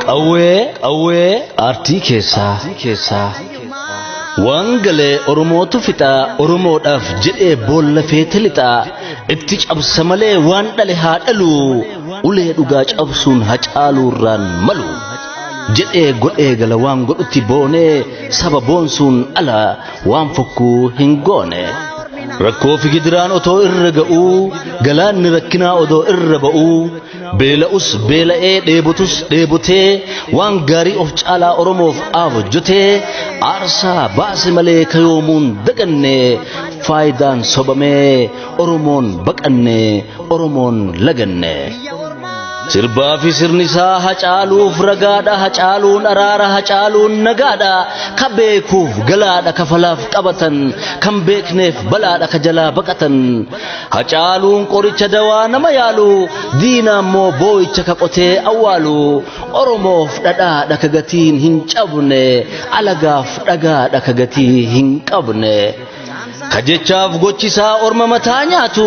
Qawwee qawwee aartii keessaa keessaa. Waan galee Oromootu fixaa Oromoodhaaf jedhee boolla feete lixaa itti cabsa malee waan dhale haa dhalu ulee dhugaa cabsuun Hacaaluurraan malu jedhee godhee gala waan godhutti boonee saba boonsuun ala waan fokkuu hin goone. Rakkoo fi gidiraan otoo irra ga'uu galaanni rakkinaa odoo irra ba'uu beela'us beela'ee dheebotus dheebotee waan gaarii of caalaa Oromoof hojjetee aarsaa baase malee kayoomuun daganne faayidaan sobamee Oromoon baqanne Oromoon laganne. Sirbaa fi sirni isaa Hacaaluuf ragaadha, Hacaaluun araara, Hacaaluun nagaadha. Ka beekuuf galaadha, kafalaaf qabatan, kan beekneef balaadha, ka jalaa baqatan. Hacaaluun qoricha dawaa nama yaalu, diina immoo boo'icha ka qotee awwaalu. Oromoof dhadhaadha ka gatiin hin cabne, alagaaf dhagaadha ka gatii hin qabne. Ka jechaaf gochisaa orma mataa nyaatu,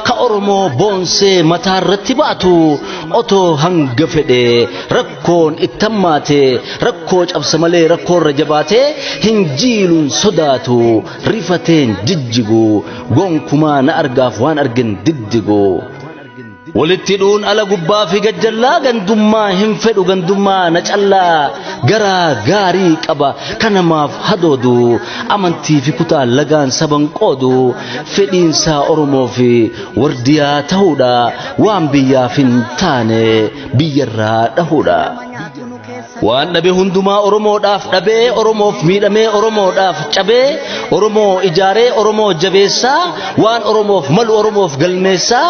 ka Oromoo boonsee mataa irratti baatu, otoo hanga fedhe rakkoon itti hammaate, rakkoo cabsa malee rakkoo irra jabaate, hin jiiluun sodaatu, rifateen jijjigu, gonkumaa na argaaf waan argin diddigu. Walitti hidhuun ala gubbaa fi gajjallaa gandummaa hin fedhu gandummaa na callaa garaa gaarii qaba kanamaaf hadoodu amantii fi kutaa lagaan saban qoodu fedhiinsaa Oromoo fi wardiyaa ta'uudha waan biyyaaf hin taane biyyarraa dhahuudha. Waan dhabe hundumaa Oromoodhaaf dhabee Oromoof miidhamee Oromoodhaaf cabee Oromoo ijaaree Oromoo jabeessaa waan Oromoof malu Oromoof galmeessaa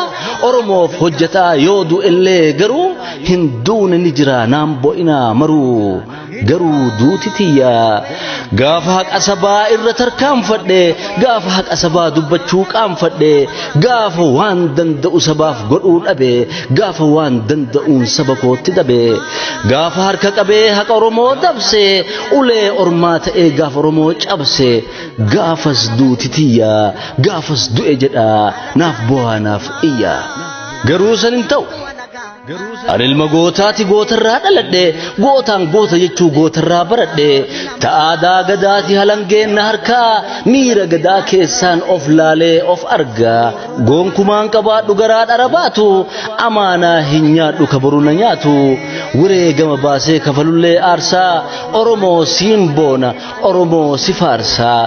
Oromoof hojjetaa yoo du'ellee garuu hin duune ni jira naan bo'inaa maruu garuu duuti tiyya gaafa haqa sabaa irra tarkaanfadhe gaafa haqa sabaa dubbachuu qaanfadhe gaafa waan danda'u sabaaf godhuu dhabe gaafa waan danda'uun saba kootti dabe gaafa harka qabee haqa Oromoo dabse ulee ormaa ta'ee gaafa Oromoo cabse gaafas duuti tiyya gaafas du'e jedha naaf bu'aa naaf iyya garuu san hin ta'u. Ani ilma gootaati gootarraa dhaladhe gootaan goota jechuu gootarraa baradhe ta'aadaa gadaati halangeen na harkaa miira gadaa keessaan of laalee of argaa gonkumaan qabaadhu garaa dhara baatu amaanaa hin nyaadhu kabaru na nyaatu wareegama baasee kafalullee aarsaa Oromoo siin boona Oromoo si faarsaa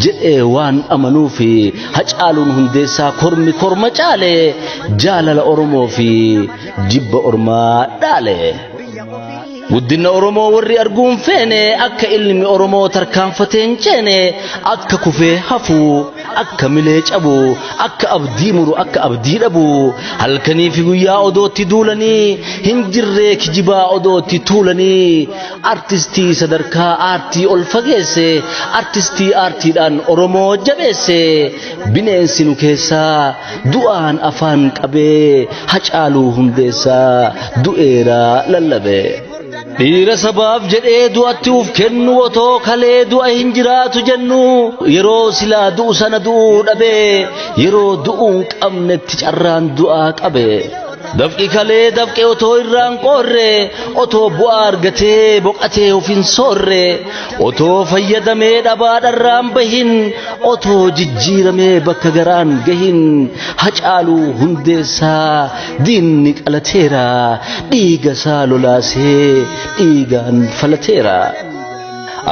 jedhee waan amanuufi Hacaaluun Hundeessaa kormi korma caale jaalala Oromoo fi jibba ormaa dhaale. Guddina Oromoo warri arguun feene akka ilmi Oromoo tarkaanfatee hin ceene akka kufee hafu akka milee cabu akka abdii muru akka abdii dhabu halkanii fi guyyaa odootti duulanii hin jirree kijibaa odootti tuulanii artistii sadarkaa aartii ol fageesse artistii aartiidhaan Oromoo jabeesse bineensi nu keessaa du'aan afaan qabee Hacaaluu Hundeessaa du'eera lallabe. Dhiira sabaaf jedhee du'atti uf kennu otoo kalee du'a hin jiraatu jennu yeroo silaa du'u sana du'uu dhabee yeroo du'uu hin qabnetti carraan du'aa qabe. Dafqi kalee dafqe otoo irraan qoorre otoo bu'aa argatee boqatee of hin soorre otoo fayyadamee dhabaa dharraan bahin otoo jijjiiramee bakka garaan gahin Hacaaluu Hundeessaa diinni qalateera dhiiga isaa lolaasee dhiigaan falateera.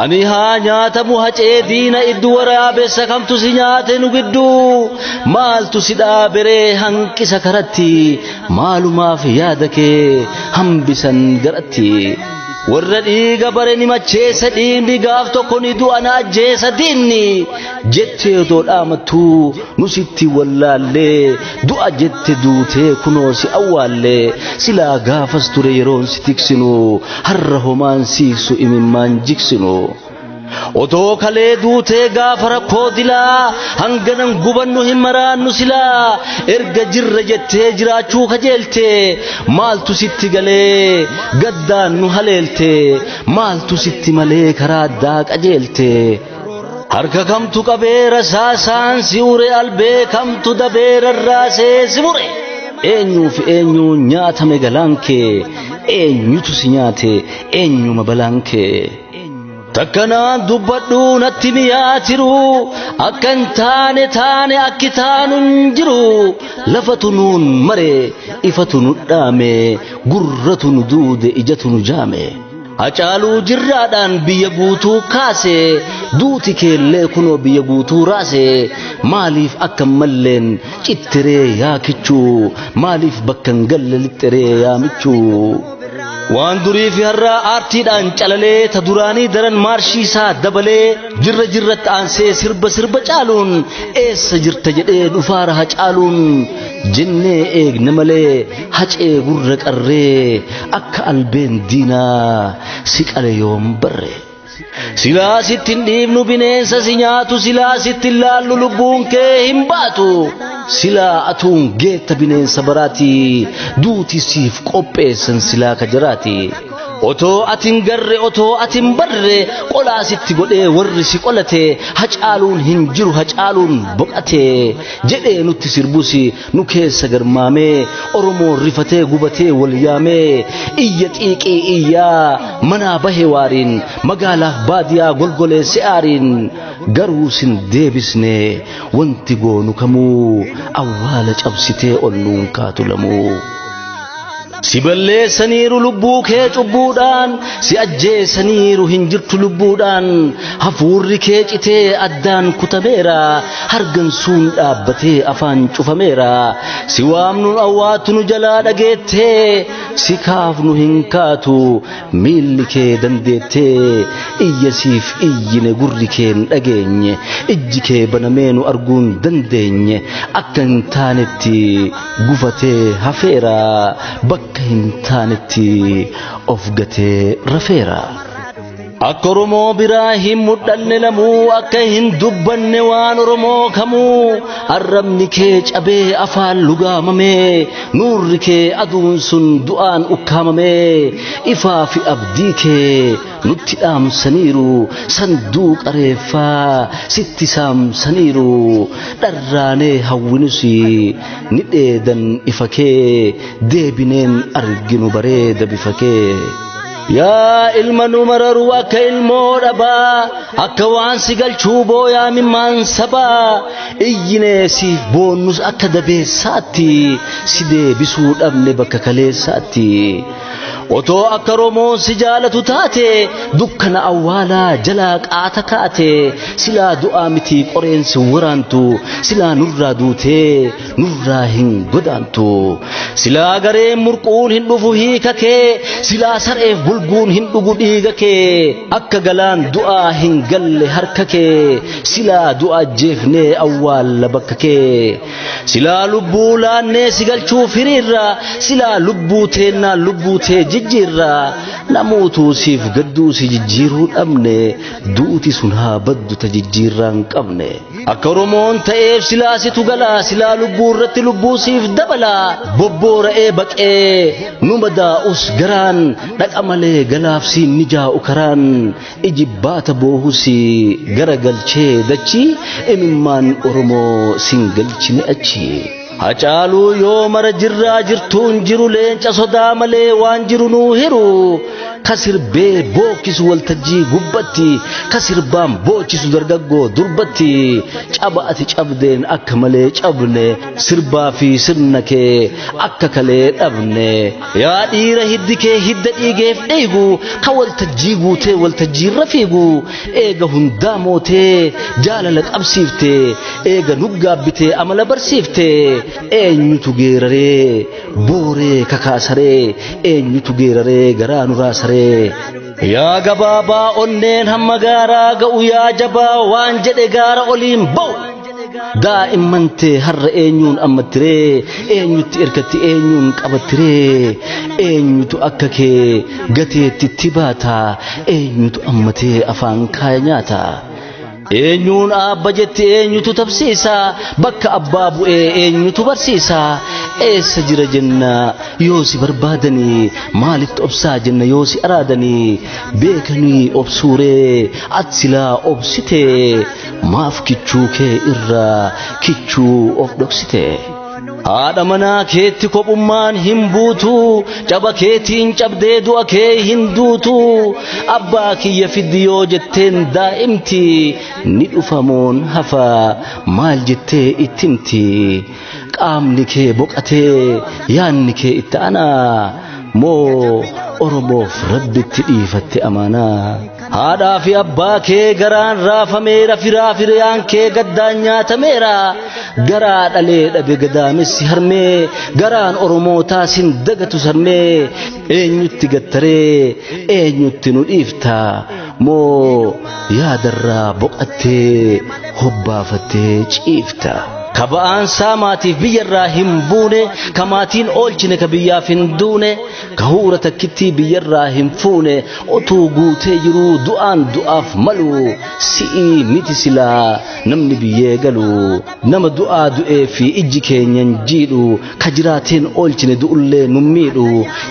Ani haa nyaatamu hacee diina iddu waraabessa kamtu si nyaate nu gidduu maaltu si dhaaberee hanqisa karatti maalumaaf yaada kee hambisan garatti. Warra dhiiga bare ni macheessa dhiigni gaaf tokko ni du'a na ajjeesa diinni jettee otoo dhaamattuu nu sitti wallaallee du'a jette duutee kunoo si awwaallee silaa gaafas ture yeroon si tiksinu har'a homaan siisu imimmaan jiksinu. Otoo kalee duutee gaafa rakkoo dilaa hanganan gubannu hin maraannu silaa erga jirra jettee jiraachuu kajeelte maaltu sitti galee gaddaan nu haleelte maaltu sitti malee karaa addaa qajeelte. Harka kamtu qabee rasaasaan si ure albee kamtu dabee rarraasee si mure. Eenyuu fi eenyuun nyaatame galaan kee? Eenyutu si nyaate, eenyuma balaan kee? Takkanaan dubbadhu natti mi'aa jiru, akka hin taane taane akki taanu hin jiru. Lafatu nuun mare, ifatu nu dhaame, gurratu nu duude, ijatu nu jaame. Hacaaluu jirraadhaan biyya guutuu kaase, duuti keellee kunoo biyya guutuu raase. Maaliif akka malleen cittiree yaa kichuu? Maaliif bakka hin galle lixxiree yaa michuu? Waan durii fi har'aa aartiidhaan calalee, ta duraanii daran maarshii isaa dabalee, jirra jirratti aansee sirba sirba caaluun, eessa jirta jedhee dhufaara Hacaaluun jennee eegne malee, hacee gurra qarree akka albeen diinaa si qale yoom barre. Silaa sitti hin dhiibnu bineensa si nyaatu, silaa sitti hin laallu lubbuun kee hin baatu. Silaa atuun geetta bineensa baraati, duuti siif qopheessan silaa ka jiraati. Otoo ati hin garre, otoo ati hin barre, qolaa sitti godhee warri si qolate, Hacaaluun hin jiru, Hacaaluun boqate jedhee nutti sirbusi nu keessa garmaamee, Oromoon rifatee gubatee wal yaamee, iyya xiiqii iyyaa manaa bahe waariin, magaalaaf baadiyaa golgoleesse aariin. Garuu sin deebisne, wanti goonu kamuu awwaala cabsitee ol nuun kaatu lamuu. Si balleessaniiru lubbuu kee cubbuudhaan, si ajjeesaniiru hin jirtu lubbuudhaan, hafuurri kee citee addaan kutameera, hargansuun dhaabbatee afaan cufameera. Si waamnuun awwaattu nu jalaa dhageettee, si kaafnu hin kaatu miilli kee dandeettee, iyya siif iyyine gurri kee hin dhageenye, ijji kee banamee nu arguu hin dandeenye, akka hin taanetti gufatee hafeera, bakka hin taanetti of gatee rafeera. Akka Oromoo biraa hin mul'anne lamuu, akka hin dubbanne waan Oromoo kamuu, arrabni kee cabee afaan lugaamamee, nuurri kee aduun sun du'aan ukkaamamee, ifaa fi abdii kee nutti dhaamsaniiru, sanduuqa reeffaa sitti saamsaniiru, dharraanee hawwinus ni dheedan ifa kee, deebineen arginu bareeda bifa kee. Yaa ilma nu mararu akka ilmoo dhabaa, akka waan si galchuu booyaa mimmaan sabaa, iyyinee siif boonnus akka dabeessaatti si deebisuu dhabne bakka kaleessaatti. Otoo akka Oromoon si jaalatu taate, dukkana awwaalaa jalaa qaata kaate, silaa du'aa miti qoreen si waraantu, silaa nurraa duutee nurraa hin godaantu. Silaa gareen murquun hin dhufu hiika kee, silaa sareef bulguun hin dhugu dhiiga kee, akka galaan du'aa hin galle harka kee, silaa du'a ajjeefnee awwaalla bakka kee. Silaa lubbuu laannee si galchuuf hiriirra, silaa lubbuu teennaan lubbuu tee jijjiirra, namuutuu siif gadduu si jijjiiruu dhabne, duuti sun haa baddu ta jijjiirraa hin qabne. Akka Oromoon ta'eef silaa situ gala, silaa lubbuu irratti lubbuu siif dabala, bobboora'ee baqee nu madaa'us garaan, dhaqa malee galaaf siin ni jaa'u karaan, iji baata boohus gara galchee dachii, imimmaan Oromoo sin galchine achi. Hacaaluu yoo mara jirraa jirtuun jiru, leenca sodaa malee waan jiru nuu hiru, ka sirbee bookkisu waltajjii gubbatti, ka sirbaan boochisu dargaggoo durbatti, caba ati cabdeen akka malee cabne, sirbaa fi sirna kee akka kalee dhabne. Yaa dhiira hiddi kee hidda dhiigeef dhiigu, ka waltajjii guutee waltajjiirra fiigu, eega hundaa mootee jaalala qabsiifte, eega nuggaabbitee amala barsiifte, eenyutu geeraree booree kakaasaree, eenyutu geeraree garaa nuraasaree? Yaa gabaabaa onneen hamma gaaraa ga'u, yaa jabaa waan jedhe gaara oliin ba'u. Daa'imman tee har'a eenyuun ammattiree, eenyutti erkatti, eenyuun qabattiree? Eenyutu akka kee gateettitti baata, eenyutu ammatee afaan kaaya nyaata? Eenyuun aabba jetti, eenyutu tabsiisa, bakka abbaa bu'ee eenyutu barsiisa? Eessa jira jenna yoo si barbaadanii, maalitti obsaa jenna yoo si araadanii? Beekanii obsuuree ati silaa obsitee, maaf kichuu kee irraa kichuu of dhoksite? Haadha manaa keetti kophummaan hin buutu, caba keetiin cabdee du'a kee hin duutu. Abbaa kiyya fiddi yoo jetteen daa'imti, ni dhufamoon hafa maal jettee ittimti. Qaamni kee boqatee yaanni kee itti aanaa, moo Oromoof Rabbitti dhiifatte amaanaa. Haadhaa fi abbaa kee garaan raafameera, firaa firiyaan kee gaddaan nyaatameera. Garaa dhalee dhabe gadaamessi harmee, garaan Oromootaa sin dagatu sarmee. Eenyutti gattaree eenyutti nu dhiifta, moo yaadarraa boqattee hobbaafattee ciifta. Ka ba'aansaa maatiif biyyarraa hin buune, ka maatiin oolchine, ka biyyaaf hin duune, ka huura takkittii biyyarraa hin fuune, otuu guutee jiruu du'aan du'aaf malu, si'ii miti silaa namni biyyee galu. Nama du'aa du'ee fi ijji keenyan jiidhu, ka jiraateen oolchine du'ullee nu miidhu,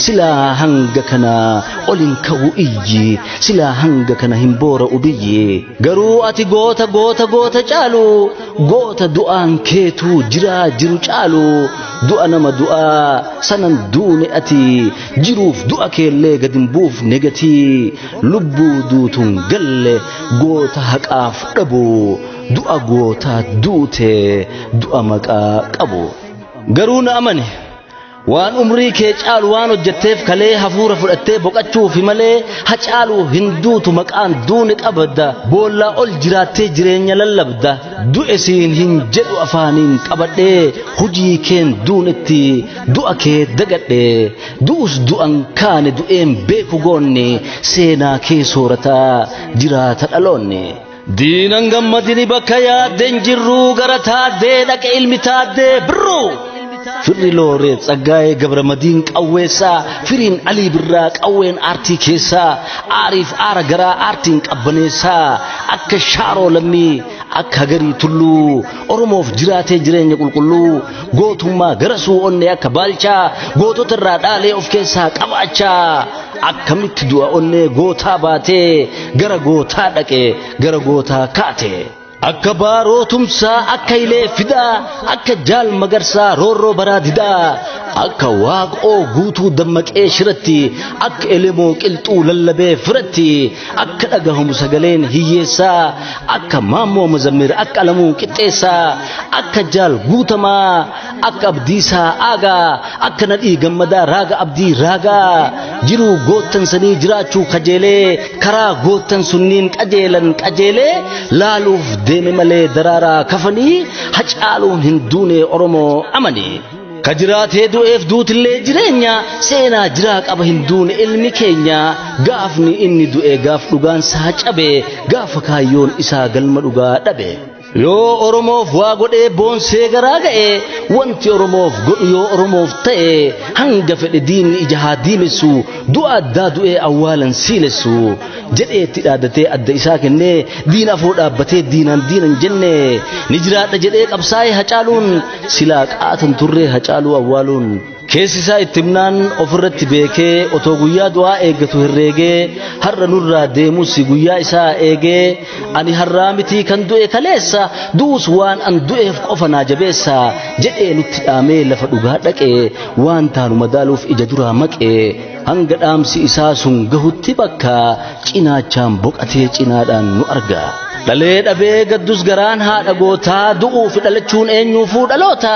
silaa hanga kana ol hin ka'u iyyi, silaa hanga kana hin boora'u biyyi. Garuu ati goota goota goota caalu, goota du'aan keetuu jiraa jiru caalu, du'a nama du'aa sanan duune ati, jiruuf du'a keellee gad hin buufne gatii, lubbuu duutuun galle goota haqaaf dhabu, du'a gootaa duute du'a maqaa qabu. Garuu na amane, waan umrii kee caalu waan hojjetteef kalee hafuura fudhattee boqachuufi malee Hacaaluu hin duutu, maqaan duune qabda, boollaa ol jiraattee jireenya lallabda. Du'e siin hin jedhu afaaniin qabadhee, hojii keen duunetti du'a kee dagadhe. Du'us du'an kaane du'een beeku goonni, seenaa kee soorataa jiraata dhaloonni. Diinan gammadini bakka yaaddeen jirru, gara taaddee dhaqe ilmi taaddee birru. Firri Looree Tsaggaayee Gabramadiin qawweessaa, firiin Alii Birraa qawween aartii keessaa, aariif aara garaa aartiin qabbaneessaa, akka Shaaroo Lammii, akka Hagarii Tulluu, Oromoof jiraatee jireenya qulqulluu, gootummaa garasuu onnee akka Baalchaa, gootota irraa dhaalee of keessaa qabaachaa, akkamitti du'a onnee gootaa baatee gara gootaa dhaqe gara gootaa kaate. Akka Baaroo Tumsaa, akka Ilee Fidaa, akka Jaal Magarsaa roorroo baraa didaa, akka Waaqoo Guutuu dammaqee shiratti, akka Elemoo Qilxuu lallabee firatti, akka dhagahamu sagaleen hiyyeessaa, akka Maammoo Mazammir, akka Alamuu Qixxeessaa, akka Jaal Guutamaa, akka Abdiisaa Aagaa, akka Nadhii Gammadaa raaga Abdii Raagaa, jiruu goottan sanii jiraachuu kajeelee, karaa goottan sunniin qajeelan qajeelee laaluuf deeme malee daraaraa kafanii Hacaaluun hin duune Oromoo amani. Ka jiraatee du'eef duutillee jireenya, seenaa jiraa qaba hin duune ilmi keenya. Gaafni inni du'e gaaf dhugaan isaa cabe, gaafa kaayyoon isaa galma dhugaa dhabe. Yoo Oromoof waa godhee boonsee garaa ga'e, wanti Oromoof godhu yoo Oromoof ta'e, hanga fedhe diinni ija haa diimessu, du'a addaa du'ee awwaalan siilessu jedheetti dhaadatee adda isaa kennee diina afoo dhaabbatee diinaan diinan jenne ni jiraadha jedhee qabsaa'ee Hacaaluun silaa qaatan turree Hacaaluu awwaaluun. Keessi isaa itti himnaan ofirratti beekee otoo guyyaa du'aa eeggatu herreegee har'a nurraa deemus guyyaa isaa eegee, ani har'aa mitii kan du'e kaleessa, du'us waan an du'eef qofa naa jabeessa jedhee nutti dhaamee lafa dhugaa dhaqee waan taanu madaaluuf ija duraa maqee, hanga dhaamsi isaa sun gahutti bakka cinaachaan boqatee cinaadhaan nu arga. Dhalee dhabee gaddus garaan haadha gootaa, du'uu fi dhalachuun eenyuufuu dhaloota.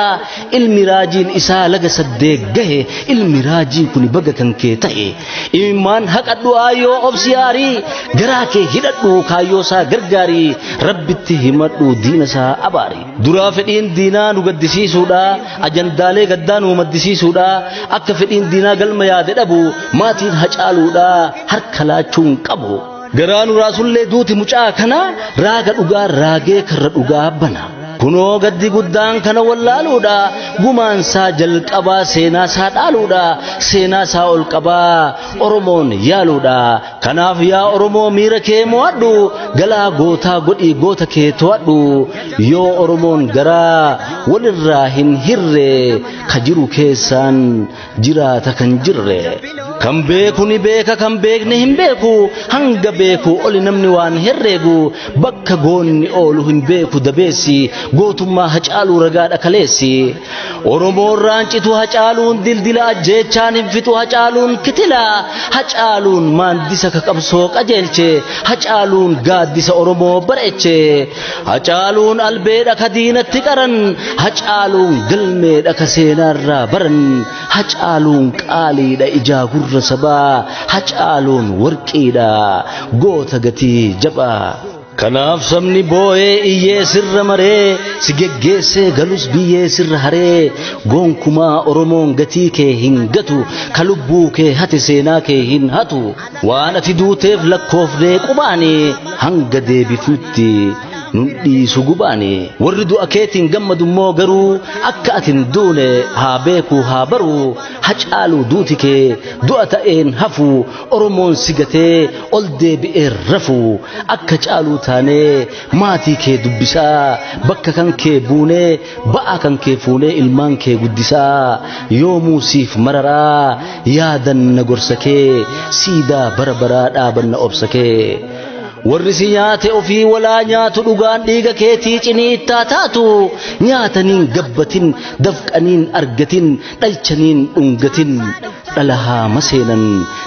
Ilmi raajiin isaa laga saddeet gahe, ilmi raajii kun baga kan kee ta'e. Imimmaan haqadhu aayyoo obsi yaarii, garaa kee hidhadhu kaayyoo isaa gargaarii, Rabbitti himadhu diina isaa abaari. Duraa fedhiin diinaa nu gaddisiisuudha, ajandaalee gaddaa nu maddisiisuudha, akka fedhiin diinaa galma yaade dhabu maatiin Hacaaluudha harka laachuun qabu. Garaa nu raasullee duuti mucaa kana raaga dhugaa raagee karra dhugaa bana. Kunoo gaddi guddaan kana wallaaluudha, gumaansaa jalqabaa seenaa isaa dhaaluudha, seenaa isaa ol qabaa Oromoon yaaluudha. Kanaaf yaa Oromoo miira kee mo'adhu, galaa gootaa godhii goota kee to'adhu. Yoo Oromoon garaa Walirraa hin hirre ka jiru keessaan jiraata kan jirre. Kan beeku ni beeka, kan beekne hin beeku. Hanga beeku oli namni waan herreegu. Bakka goonni oolu hin beeku dabeessi. Gootummaa Hacaaluu ragaadha kaleessi. Oromoon raancitu Hacaaluun dildila, ajjeechaan hin fixu Hacaaluun kitila. Hacaaluun maandisa ka qabsoo qajeelche. Hacaaluun gaaddisa Oromoo bareeche. Hacaaluun albeedha ka diinatti qaran. Hacaaluun galmeedha ka seenaarraa baran. Hacaaluun qaaliidha ijaa gurra sabaa. Hacaaluun warqiidha goota gatii jabaa. Kanaaf sabni boo'ee iyyee sirra maree, si geggeessee galus biyyee sirra haree. Gonkumaa Oromoon gatii kee hin gatu, ka lubbuu kee hate seenaa kee hin hatu. Waan ati duuteef lakkoofnee qubaani, hanga deebifnutti nun dhiisu gubaani. Warri du'a keetiin gammadu immoo garuu akka ati hin duune haa beeku haa baru. Hacaaluu, duuti kee du'a ta'een hafu. Oromoon si gatee ol deebi'ee rafu. Akka caaluu taanee maatii kee dubbisaa, bakka kan kee buunee ba'aa kan kee fuunee ilmaan kee guddisaa, yoomuu siif mararaa yaadanna gorsa kee, siidaa bara baraa dhaabanna obsa kee. Warri si nyaate ofii walaa nyaatu, dhugaan dhiiga keetii cinii ittaa taatu. Nyaataniin gabbatin, dafqaniin argatin, dhalchaniin dhungatin, dhala haa maseenan,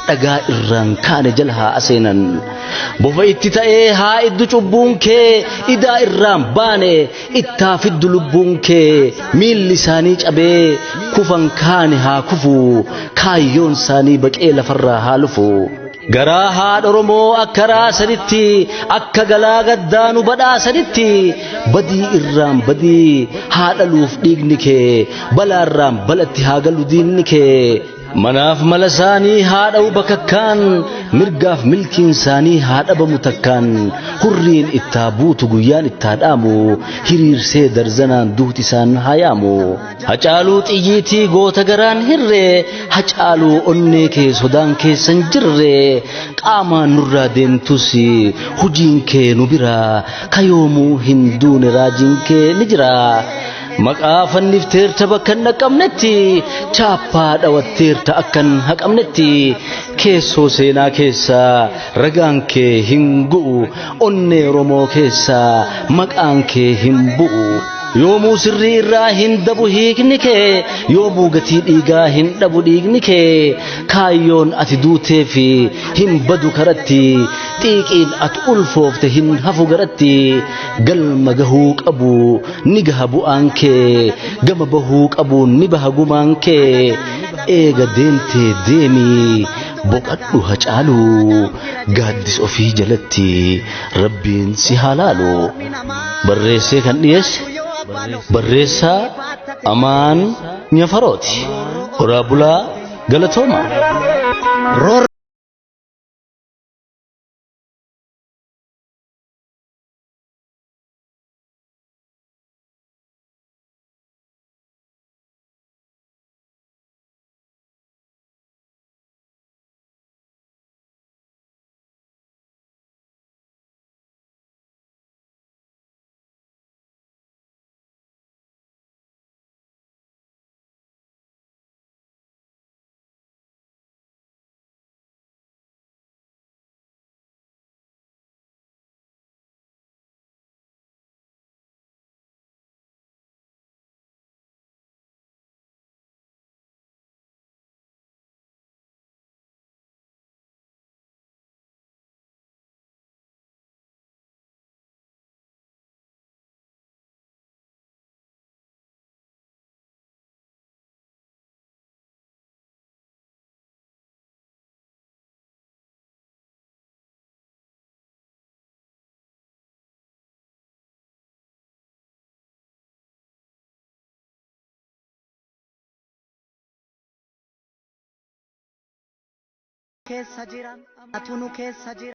dhagaa irraan kaane jala haa aseenan. Bofa itti ta'ee haa iddu cubbuun kee, idaa irraan baane ittaa fiddu lubbuun kee. Miilli isaanii cabee kufan kaane haa kufu, kaayyoon isaanii baqee lafarraa haa lufu. Garaa haadha Oromoo akka raasanitti, akka galaa gaddaanu badhaasanitti, badii irraan badii haa dhaluuf dhiigni kee, balaarraan balatti haa galu diinni kee. Manaaf mala isaanii haa dha'u bakakkaan, mirgaaf milkiin isaanii haa dhabamu takkaan. Hurriin ittaa buutu, guyyaan ittaa dhaamu, hiriirsee darzanaan duuti isaan haa yaamu. Hacaaluu xiyyiitii goota garaan hirree, Hacaaluu onnee kee sodaan keessan jirre. Qaamaan nurraa deemtus hujiin kee nu bira, kayoomuu hin duune raajiin kee ni jira. Maqaa fannifteerta bakka hin dhaqqabnetti, chaappaa dhawatteerta akka hin haqamnetti. Keessoo seenaa keessaa ragaan kee hin gu'u, onnee Oromoo keessaa maqaan kee hin bu'u. Yoomuu sirrii irraa hin dabu hiikni kee, yoomuu gatii dhiigaa hin dhabu dhiigni kee. Kaayyoon ati duutee fi hin badu karatti, xiiqiin ati ulfoofte hin hafu garatti. Galma gahuu qabu ni gaha bu'aan kee, gama bahuu qabu ni baha gumaan kee. Eega deemtee deemi boqadhu Hacaalu, gaaddis ofii jalatti rabbiin si haa laalu. Barreessee kan dhiyeesse barreessaa Amaan Nyafarooti. Horaa bulaa, galatooma. Keessa jira, atu nu keessa jira.